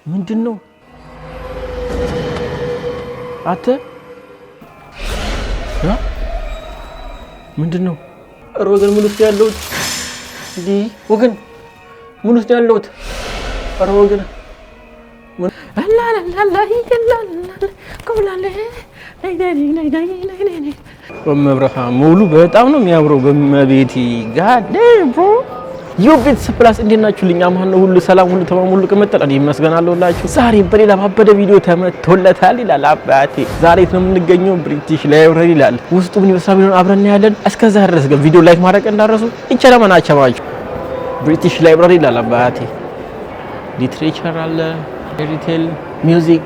ምንድን ነው አተ? ምንድን ነው? ኧረ ወገን፣ ምን ውስጥ ያለሁት? እንዲህ ወገን፣ ምን ውስጥ ያለሁት? ኧረ ወገን፣ በመብረሃ ሙሉ በጣም ነው የሚያምረው። በመቤቴ፣ God damn, bro! Yo ቤተሰብ ፕላስ፣ እንዴት ናችሁ? ልኛ ማን ነው? ሁሉ ሰላም፣ ሁሉ ተማም፣ ሁሉ ቅምጥል። እኔ ይመስገናለሁላችሁ። ዛሬ በሌላ ባበደ ቪዲዮ ተመቶለታል ይላል አባቴ። ዛሬ የት ነው የምንገኘው? British Library ይላል። ውስጡ ምን ይመስላል ቢሆን አብረን እናያለን። እስከዛ ድረስ ግን ቪዲዮ like ማድረግ እንዳረሱ ይቸለመናቸማችሁ። British Library ይላል አባቴ። Literature አለ፣ retail፣ music።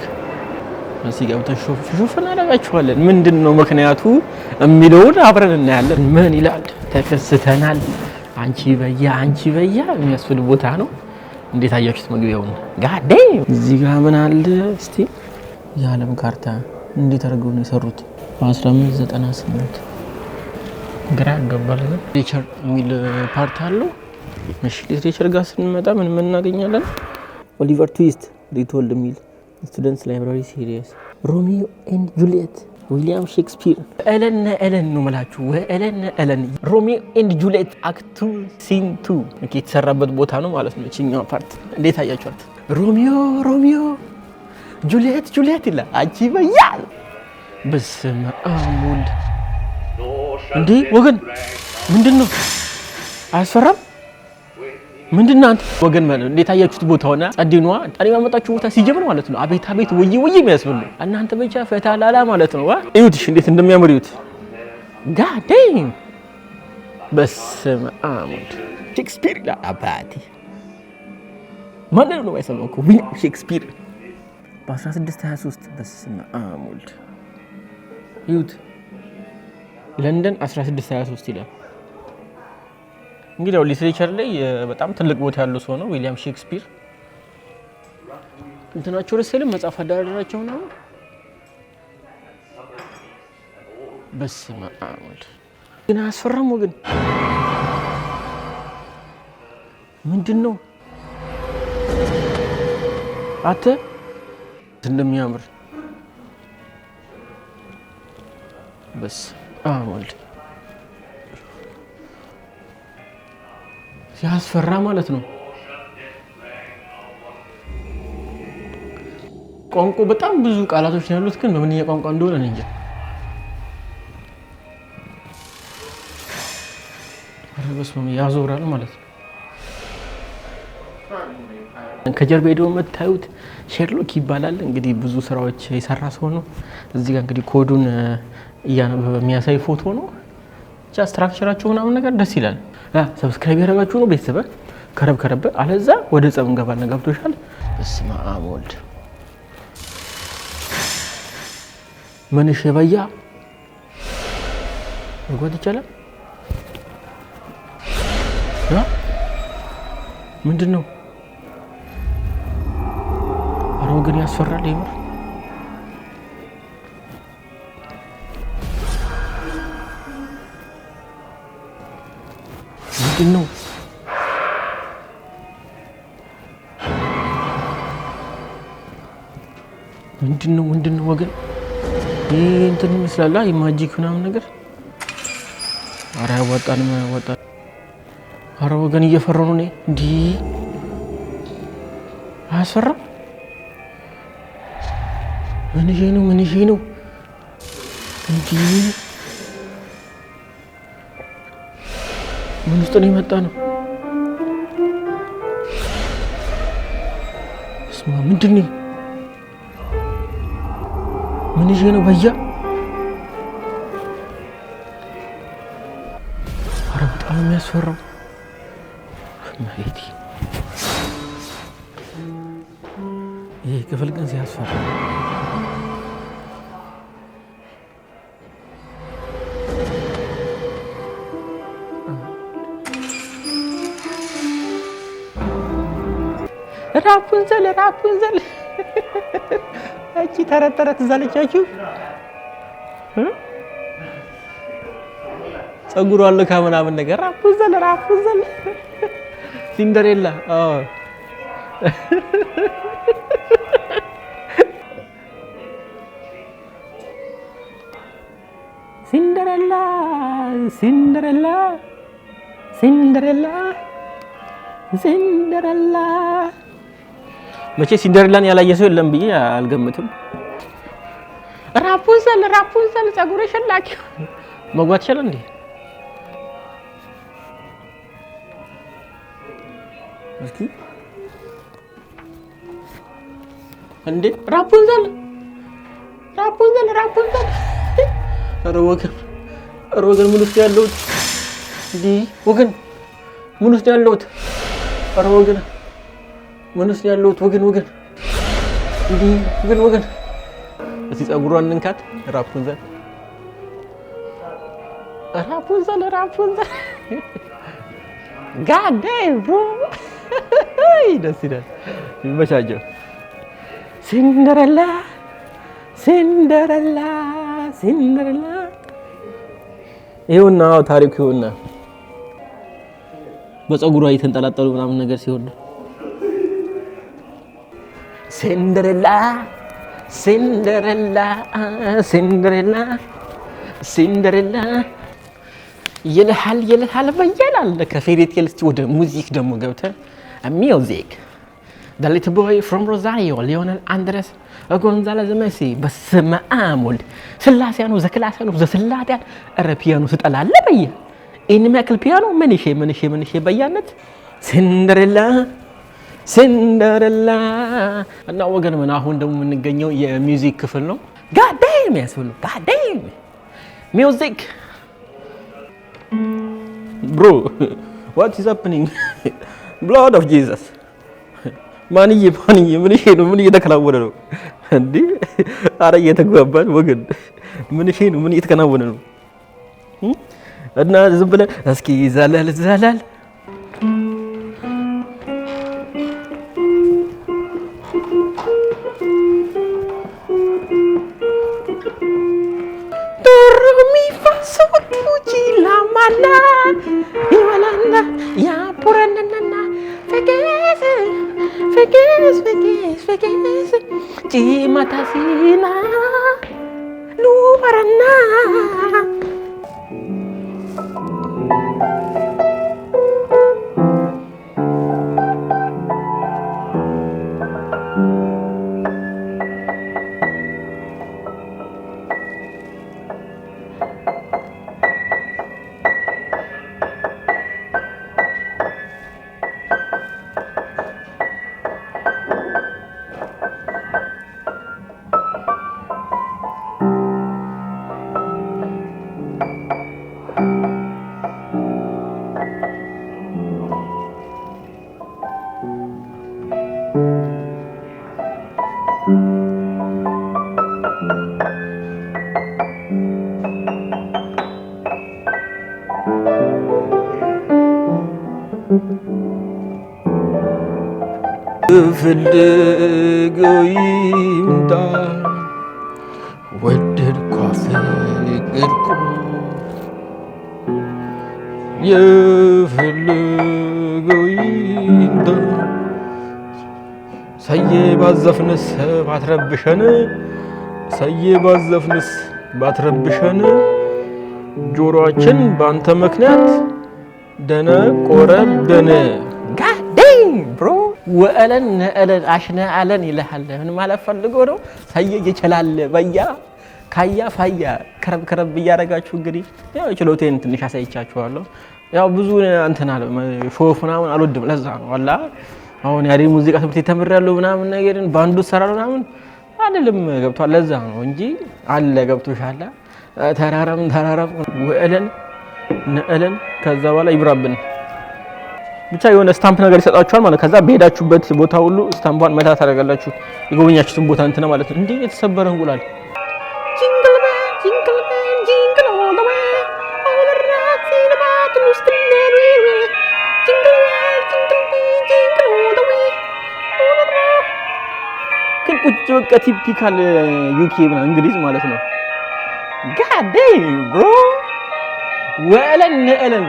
እዚህ ገብተን ሾፍ ሾፍ እናደርጋችኋለን። ምንድን ነው ምክንያቱ የሚለውን አብረን እናያለን። ምን ይላል? ተከስተናል። አንቺ በያ፣ አንቺ በያ የሚያስብል ቦታ ነው። እንዴት አያችሁት መግቢያውን? God damn! እዚህ ጋር ምን አለ እስቲ? የዓለም ካርታ እንዴት አድርገው ነው የሰሩት? በ1598 ግራ ያጋባል። ግን literature የሚል part አለው። እሺ፣ literature ጋር ስንመጣ ምን ምን እናገኛለን? Oliver Twist Retold የሚል፣ Students Library series፣ Romeo and Juliet፣ ዊሊያም ሼክስፒር። ኤለን ኤለን ነው የምላችሁ። ኤለን ኤለን፣ Romeo and Juliet act 2 scene 2 የተሰራበት ቦታ ነው ማለት ነው። ይችኛዋ part እንዴት አያችኋት? ሮሚዮ ሮሚዮ፣ ጁሊየት ጁሊየት ይላል። አንቺ በያል፣ በስመ አብ ወልድ። እንዴ ወገን፣ ምንድን ነው? አያስፈራም? ምንድን ነው አንተ ወገን? ማለት እንዴት አያችሁት ቦታውና ጸዴኗ እኔ ባመጣችሁ ቦታ ሲጀምር ማለት ነው። አቤት አቤት፣ ወይ ወይ የሚያስብል ነው። እናንተ ብቻ ፈታ ላላ ማለት ነው። እዩት፣ እሺ እንዴት እንደሚያምር እዩት። God damn! በስመ አብ ወልድ። ሼክስፒር ይላል አባቴ። ማንን ነው የማይሰማው እኮ ዊሊያም ሼክስፒር በ1623። በስመ አብ ወልድ፣ እዩት። ለንደን 1623 ይላል። እንግዲህ ያው literature ላይ በጣም ትልቅ ቦታ ያለው ሰው ነው ዊሊያም ሼክስፒር። እንትናቸው ደስ አይልም? መጽሐፍ አደራደራቸው ነው። በስመ አብ ወልድ፣ ግን አያስፈራም ወገን? ምንድን ነው አተ እንደሚያምር! በስመ አብ ወልድ፣ ሲያስፈራ ማለት ነው። ቋንቋ በጣም ብዙ ቃላቶች ነው ያሉት፣ ግን በምንኛ ቋንቋ እንደሆነ እኔ እንጃ። ኧረ በስመ አብ፣ ያዞራል ማለት ነው። ከጀርባ ሄደው የምታዩት ሼርሎክ ይባላል። እንግዲህ ብዙ ስራዎች የሰራ ሰው ነው። እዚህ ጋር እንግዲህ ኮዱን እያነበበ የሚያሳይ ፎቶ ነው። ብቻ structure ኣቸው ምናምን ነገር ደስ ይላል። Subscribe ያደረጋችሁ ነው ቤተሰብ፣ ከረብ ከረብ፣ አለዛ ወደ ጸብ እንገባለን። ገብቶሻል? በስመ አብ ወልድ፣ ምንሽ በያ፣ መግባት ይቻላል? ምንድን ነው? ኧረ ወገን፣ ያስፈራል የምር። ምንድን ነው? ምንድን ነው? ምንድን ነው ወገን? ይህ እንትን ይመስላል የ magic ምናምን ነገር። ኧረ አያዋጣንም፣ አያዋጣንም። ኧረ ወገን፣ እየፈራሁ ነው እኔ። እንዲህ አያስፈራም? ምን ይሄ ነው? ምን ይሄ ነው? እንዲህ ምን ውስጥ ነው የመጣ ነው? ስማ፣ ምንድን ነው? ምን ይሄ ነው? በያ፣ ኧረ በጣም ነው የሚያስፈራው። መቤቴ፣ ይህ ክፍል ግን ሲያስፈራ። ራፑንዘል ራፑንዘል፣ እቺ ተረት ተረት እዛ አለቻችሁ። ጸጉሯ ልካ ምናምን ነገር፣ ራፑንዘል ራፑንዘል፣ ሲንደሬላ። ሲንደረላ ሲንደረላ ሲንደረላ። መቼ ሲንደረላን ያላየ ሰው የለም ብዬ አልገምትም። ራፑንዘል ራፑንዘል ጸጉርሽን ላኪ መግባት ይችላል እንዴ? እስኪ እንዴ ራፑንዘል ራፑንዘል ራፑንዘል። ኧረ ወገን፣ ኧረ ወገን፣ ምን ውስጥ ያለሁት እንዴ? ወገን፣ ምን ውስጥ ያለሁት? ኧረ ወገን፣ ምን ውስጥ ያለሁት? ወገን፣ ወገን፣ እንዴ ወገን፣ ወገን፣ እስቲ ጸጉሯን እንንካት። ራፑንዘል ራፑንዘል ራፑንዘል። God damn, bro፣ ደስ ይላል። ይመቻቸው። ሲንደረላ ሲንደረላ ሲንደረላ። ይኸውና ታሪኩ ይኸውና በፀጉሯ እየተንጠላጠሉ ምናምን ነገር ሲሆን ሲንደረላ ሲንደረላ ሲንደረላ ሲንደረላ ይልሃል ይልሃል በያላል። ከ fairy tale እስቲ ወደ music ደግሞ ገብተን music። The little boy from Rosario, ሊዮነል አንድረስ ጎንዛሌዝ ሜሲ። በስመ አብ ወልድ ስላሴያኑ ዘክላሲያኑ ዘስላጤያን። ኧረ ፒያኖ ስጠላለ በየ ይህን የሚያክል ፒያኖ ምንሼ ምንሼ ምንሼ በያነት። ሲንደሬላ ሲንደሬላ። እና ወገን ምን አሁን ደግሞ የምንገኘው የ music ክፍል ነው። God damn ያስብሉ። God damn music, bro, what is happening? Blood of Jesus! ማንዬ ማንዬ ምን ይሄ ነው? ምን እየተከናወነ ነው እንዴ? አረ እየተግባባን ወገን፣ ምን ይሄ ነው? ምን እየተከናወነ ነው? እና ዝም ብለን እስኪ ዘለል ዘለል። ዶሮ ሚ ፋ ሶል ላ ማና ይበላና ያፑረነነና ፌጌስ ፌጌስ ፌጌስ ፌጌስ ጪማታሲና ሉበረና። ፈልገው ይምጣ ወደድኩ አፈቀርኩ የፈለገው ይምጣ። ሰዬ ባዘፍንስ ባትረብሸን፣ ሰዬ ባዘፍንስ ባትረብሸን፣ ጆሮአችን በአንተ ምክንያት ደነቆረብን። God damn, bro! ወአለን ነአለን አሽነ አለን ይልሃል። ምን ማለት ፈልጎ ነው? ሰየ ይችላል በያ ካያ ፋያ ከረብ ከረብ እያደረጋችሁ እንግዲህ ያው ችሎቴን ትንሽ አሳይቻችኋለሁ። ያው ብዙ እንትን አለ show off ምናምን አልወድም። ለዛ ነው አላ አሁን ያሬ ሙዚቃ ትምህርት ተምሬያለሁ ምናምን ነገርን ባንዱ ሰራለሁ ምናምን አይደለም፣ ገብቷል። ለዛ ነው እንጂ አለ ገብቶሻል። ተራራም ተራራም ወአለን ነአለን ከዛ በኋላ ይብራብን። ብቻ የሆነ stamp ነገር ይሰጣችኋል ማለት ከዛ በሄዳችሁበት ቦታ ሁሉ stamp ኧን መታ ታደርጋላችሁ። የጎበኛችሁትን ቦታ እንትን ማለት ነው። እንዴ የተሰበረ እንቁላል። Jingle bell, jingle bell, jingle all the way, all the rats in the battle jingle bell, jingle bell, jingle all the way, all the ግን ቁጭ በቃ typical UK ምናምን እንግሊዝ ማለት ነው። God damn, bro! ወለን ነአለን።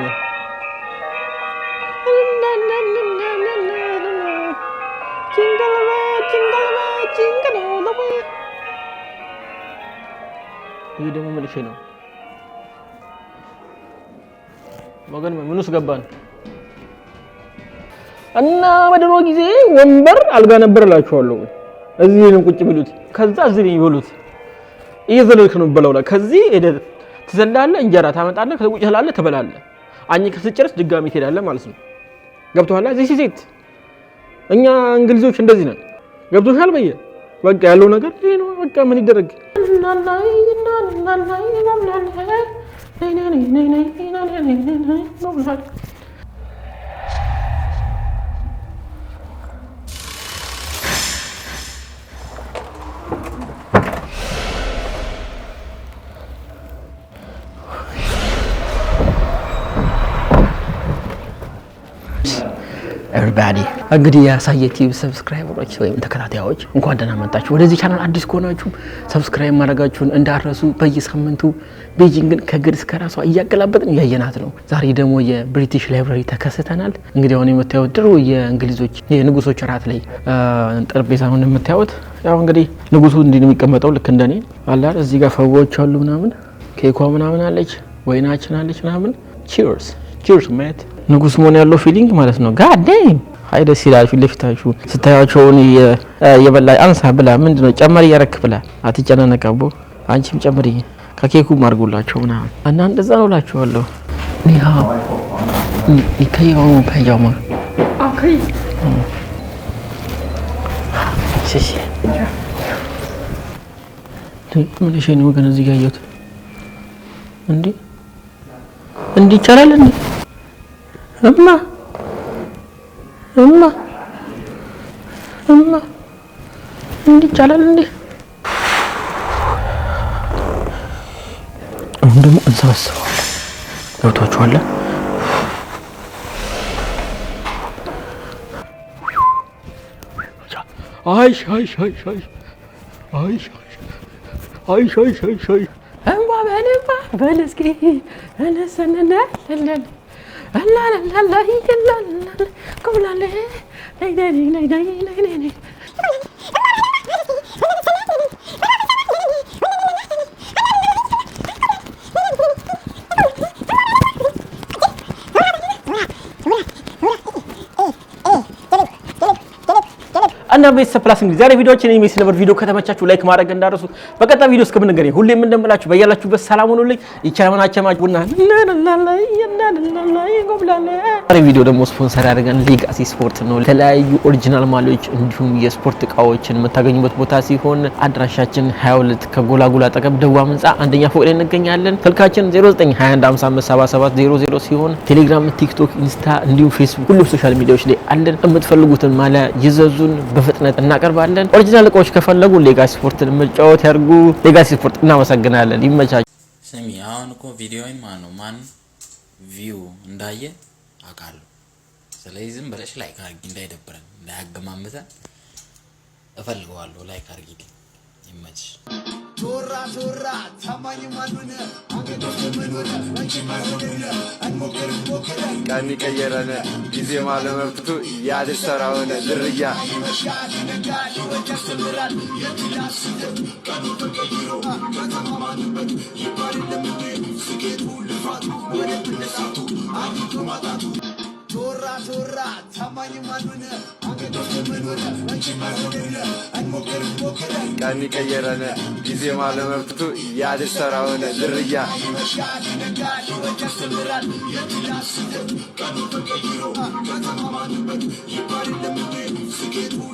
Jingle bell, jingle bell, jingle all the way። ይህ ደግሞ መልሼ ነው። ወገን ምን ውስጥ ገባን? እና በድሮ ጊዜ ወንበር አልጋ ነበር እላችኋለሁ። እዚህ ነው ቁጭ ብሉት፣ ከዛ እዚህ ነው ይበሉት። እየዘለልክ ነው በለው ላይ ከዚህ ሄደህ ትዘላለህ፣ እንጀራ ታመጣለህ፣ ከዛ ቁጭ ትላለህ፣ ትበላለህ። አኝከህ ስትጨርስ ድጋሚ ትሄዳለህ ማለት ነው። ገብቶሃል? This is it። እኛ እንግሊዞች እንደዚህ ነን። ገብቶሻል? በየ በቃ ያለው ነገር ይሄ ነው። በቃ ምን ይደረግ። Everybody፣ እንግዲህ የያሳየ ቲቪ subscriber ኦች ወይም ተከታታዮች እንኳን ደህና መጣችሁ። ወደዚህ ቻናል አዲስ ከሆናችሁ subscribe ማድረጋችሁን እንዳትረሱ። በየሳምንቱ ቤጂንግን ከግር እስከ ራሷ እያገላበጥን እያየናት ነው። ዛሬ ደግሞ የ British Library ተከስተናል። እንግዲህ አሁን የምታዩት ድሮ የእንግሊዞች የንጉሶች እራት ላይ ጠረጴዛ ነው የምታዩት። ያው እንግዲህ ንጉሱ እንዲህ ነው የሚቀመጠው፣ ልክ እንደኔ አለ አይደል? እዚህ ጋር ፈዋዎች አሉ ምናምን፣ ኬኳ ምናምን አለች፣ ወይናችን አለች ምናምን። Cheers, cheers, mate። ንጉስ መሆን ያለው feeling ማለት ነው። God damn፣ አይ ደስ ይላል። ፊት ለፊታችሁ ስታያቸውን እየበላ አንሳ ብላ፣ ምንድን ነው ጨመር እያረክ ብላ፣ አትጨናነቅ አቦ፣ አንቺም ጨምሪ ከኬኩም አድርጎላቸው ምናምን እና እንደዛ ነው እላችኋለሁ። 你好，你可以帮我拍照吗？哦，可以。谢谢。ምን እሺ ነው ወገን፣ እዚህ ጋር ያየሁት እንዴ እንዲህ ይቻላል እንዴ? እማ እማ እማ እንዲህ ይቻላል እንዴ? አሁን ደግሞ እንሰበስበዋለን። ገብቷችኋል? አይ አይ አይ አይ አይ አይ አይ አይ አይ እምባ በልባ በል እስኪ እነሰነነ አላላላ ኮብላለ ነይ ነይ ነይ ነይ ነይ ነይ። እና ቤተሰብ ፕላስ እንግዲህ ዛሬ ቪዲዮአችን የሚመስል ነበር። ቪዲዮ ከተመቻችሁ like ማድረግ እንዳትረሱ። በቀጣይ ቪዲዮ እስከምንገናኝ ሁሌም እንደምላችሁ በያላችሁበት ሰላም ሁኑልኝ። ይቻላል ቡና። ዛሬ ቪዲዮ ደግሞ ስፖንሰር ያደርገን ሌጋሲ ስፖርት ነው። የተለያዩ original ማሊያዎች እንዲሁም የስፖርት እቃዎችን የምታገኙበት ቦታ ሲሆን አድራሻችን 22 ከጎላጎላ አጠገብ ደዋም ህንፃ አንደኛ ፎቅ ላይ እንገኛለን። ስልካችን 0921557700 ሲሆን ቴሌግራም፣ ቲክቶክ፣ ኢንስታ እንዲሁም ፌስቡክ ሁሉም social media ዎች ላይ አለን። የምትፈልጉትን ማሊያ ይዘዙን፣ በፍጥነት እናቀርባለን። Original እቃዎች ከፈለጉ ሌጋሲ ስፖርትን መጫወት ያርጉ። ሌጋሲ ስፖርት እናመሰግናለን። ይመቻችሁ። ስሚ፣ አሁን እኮ ቪዲዮን ማን ነው ማን view እንዳየ አውቃለሁ። ስለዚህ ዝም ብለሽ like አድርጊ፣ እንዳይደብረን እንዳያገማምተን እፈልገዋለሁ። Like አድርጊልኝ። ይመችሽ። ቶራ ቶራ ታማኝ ማንሆነ አንገቶች ምን ሆነ እንሞክር ሞክረ ቀን ቀየረነ ጊዜ ማለመብቱ ያልሰራ ሆነ ዝርያ ይመሻል ይነጋል ሕይወት ያስተምራል የትዳር ስልት ቀኑ ተቀይሮ ከተማማንበት ይባል የለም እንዴ ስኬቱ ልፋቱ ወደ መነሳቱ አግኝቶ ማጣቱ ቶራ ቶራ ታማኝ ማንሆነ አንገቶች ምን ሆነ እንሞክር ሞክረ ቀን ቀየረነ ጊዜ ማለመብቱ ያልሰራ ሆነ ዝርያ ይመሻል ይነጋል ሕይወት ያስተምራል የትዳር ስልት ቀኑ ተቀይሮ